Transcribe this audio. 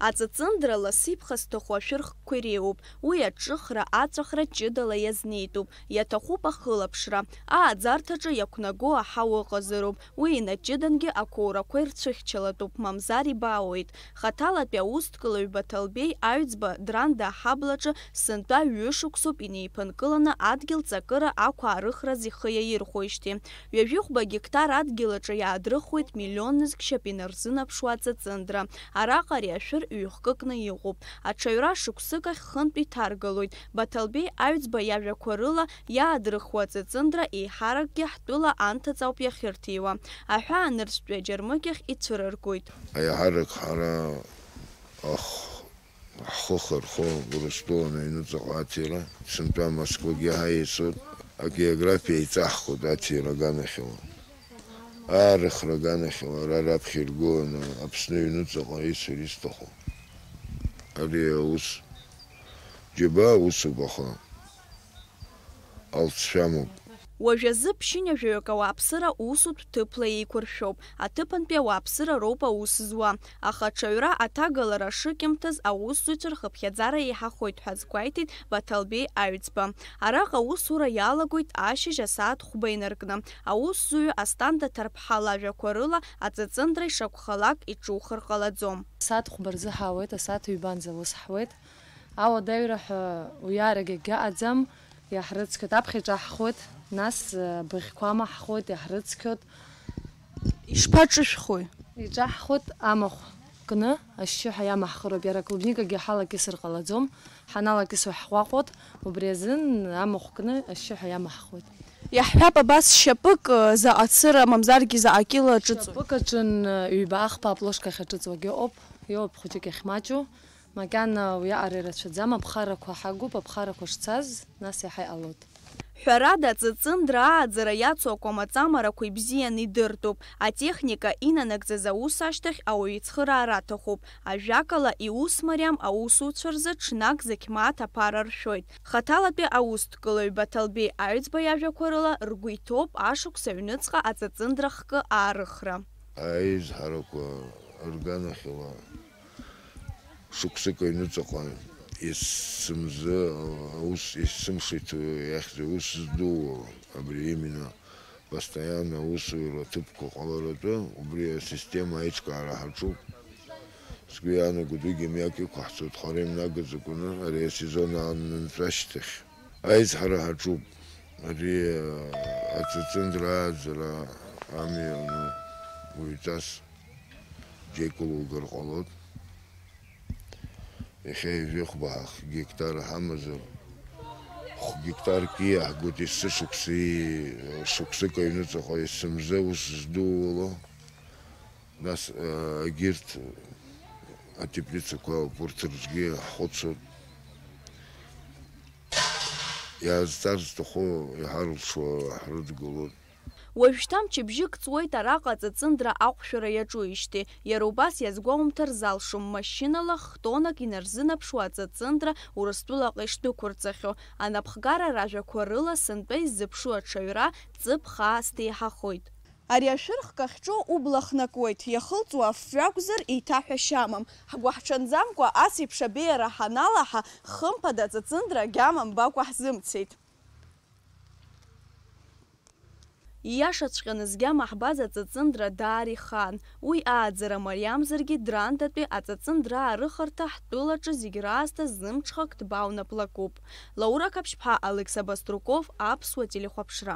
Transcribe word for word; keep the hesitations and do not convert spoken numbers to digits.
Аҵыҵындра ласыԥха зҭаху ашәырхкқәа иреиуоуп. Уи аҿыхра, аҵәахра ҷыдала иазнеитәуп. Иаҭахуп ахылаԥшра. Ааӡарҭаҿы иақәнаго аҳауа ыҟазароуп. Уи инаҷыдангьы ақәоурақәа ирцәыхьчалатәуп, мамзар ибаауеит. Хаҭалатәи аусҭкылаҩ Баҭалбеи Аҩӡба Дранда аҳаблаҿы сынтәа ҩышықәсоуп инеиԥынкыланы адгьыл ҵакыра ақәаарыхраз ихы иаирхәоижьҭеи. Ҩажәихәба гектар адгьыл аҿы иаадрыхуеит миллионнызқь шьап инарзынаԥшуа аҵыҵындра. Араҟа ари ашәыр ҩ-хкыкны иҟоуп. Аҽаҩра шықәсык ахь хынтә иҭаргалоит. Баҭалбеи Аҩӡба иажәақәа рыла, иаадрыхуа аҵыҵындра еиҳаракгьы ҳтәыла анҭыҵ ауп иахьырҭиуа. Аҳәаанырцәтәи аџьармыкьахь ицәырыргоит. Аиҳарак ҳара ах-, ҳхы хырхо Урыстәылан аҩныҵҟа аҭира, сынтәа Москвагьы ҳаицуп, агеографиа еиҵаҳхуеит аҭира аганахьала. Аарыхра аганахьала ара раԥхьа иргыланы Аԥсны аҩныҵҟа ицәар исҭаху. Ари аус џьабаа усуп, аха алҵшәа амоуп. Уажәазы ԥшьынҩажәаҩык ауааԥсыра усутә ҭыԥла еиқәыршәоуп, аҭыԥантәи ауааԥсыра роуп аус зуа, аха аҽаҩра аҭагалара шыкьымҭаз аусзуҩцәа рхыԥхьаӡара еиҳахоит ҳәа азгәеиҭеит Баҭалбеи Аҩӡба. Араҟа аусура иалагоит ашьыжь асааҭ хәба инаркны. Аусзуҩы Асҭанда Ҭарԥҳа лажәақәа рыла, аҵыҵындра ишакәхалак иҿухыр ҟалаӡом. Асааҭ хәба рзы ҳаауеит, асааҭ ҩбанӡа аус ҳуеит. Ауадаҩра ҳәа уиарагь акгьы аӡам, иаҳрыцқьоит, аԥхьа иҿаҳхуеит, нас, э, быӷьқәа амаҳхуеит, иаҳрыцқьоит. Ишԥаҿышәхуеи? Иҿаҳхуеит амахә кны, ашьшьыҳәа иамаҳхыроуп, иара аклубникагьы ҳалакьысыр ҟалаӡом, ҳаналакьысуа ҳҟәаҟәоит, убри азын амахә кны ашьшьыҳәа иамаҳхуеит. Иаҳҳәап, абас шьапык, э, заҟа цыра, мамзаргьы заҟа кьыла аҿыҵуеит? Шьапык аҿын, э, ҩба-ахԥа аплошка ахь аҿыҵуагьы ыҟоуп, иоуп хәыҷык иахьмаҷу. Макьана уиаҟара ирацәаӡам, аԥхарақәа ҳагуп, аԥхарақәа шцаз, нас иаҳа иҟалоит. Ҳәарада, аҵыҵындра ааӡара иацу акәамаҵамарақәа ибзианы идыртәуп, атехника инанагӡаз аус ашьҭахь ауаҩы ицхыраара аҭахуп, ажәакала, иус мариам аусуцәа рзы ҽнак зықьмааҭ аԥара ршәоит. Хаҭалатәи аусҭкылаҩ Баҭалбеи Аҩӡба иажәақәа рыла, ргәы иҭоуп ашықәс аҩныҵҟа аҵыҵындра хкы аарыхра. Аизҳарақәа рганахьала шықәсык аҩныҵҟа есымзы аус, есымша иҭ-, иахьӡу аус здууа, абри именно постоянно аусура аҭыԥқәа ҟаларатәы, убри асистема аиҿкаара ҳаҿуп. Сгәы иаанагоит, уигьы мҩак иқәаҳҵоит, хара имнагаӡакәаны ари асезон ааннартә ашьҭахь. Аизҳара ҳаҿуп. Ари, а, аҵыҵындра ааӡара амҩа ану, уаҩҵас џьеикәа лугар ҟалоит. Иахьа ҩажәихәба ҳах-, гектар ҳамазар, хә-, гектарк ииаҳгоит есышықәса, ии-, шықәсык аҩныҵҟа есымза ус здууало. Нас, а, егьырҭ атеплицақәа ауп, урҭ рҿгьы ҳхәыцуеит. Иаазҵаар зҭаху иҳарылшо ҳрыдгылоит. Уажәшьҭа мчыбжьык ҵуеит араҟа аҵыҵындра аҟәшәара иаҿуижьҭеи, иара убас иазгәоумҭар залшом, машьынала хтонак инарзынаԥшуа аҵыҵындра Урыстәылаҟа ишдәықәырҵахьоу. Анапхгара ражәақәа рыла, сынтәа иззыԥшу аҽаҩра ҵыԥх аасҭа еиҳахоит. Ари ашәыр хкы ахьҿоу убла хнакуеит, иахылҵуа афҩы акәзар, еиҭаҳәашьа амам. Ҳгәыҳҽанӡамкәа ас еиԥш абеиара ҳаналаҳа, хымԥада аҵыҵындра агьама мбакәа ҳзымцеит. Ииашаҵәҟьаны згьама ҳбаз аҵыҵындра даара ихаан. Уи ааӡара мариамзаргьы, Драндатәи аҵыҵындра аарыхырҭа ҳтәылаҿы зегь раасҭа зымҽхак ҭбаау наплакуп. Лаура Қаԥшьԥҳа, Алықьса Баструков, Аԥсуа телехәаԥшра.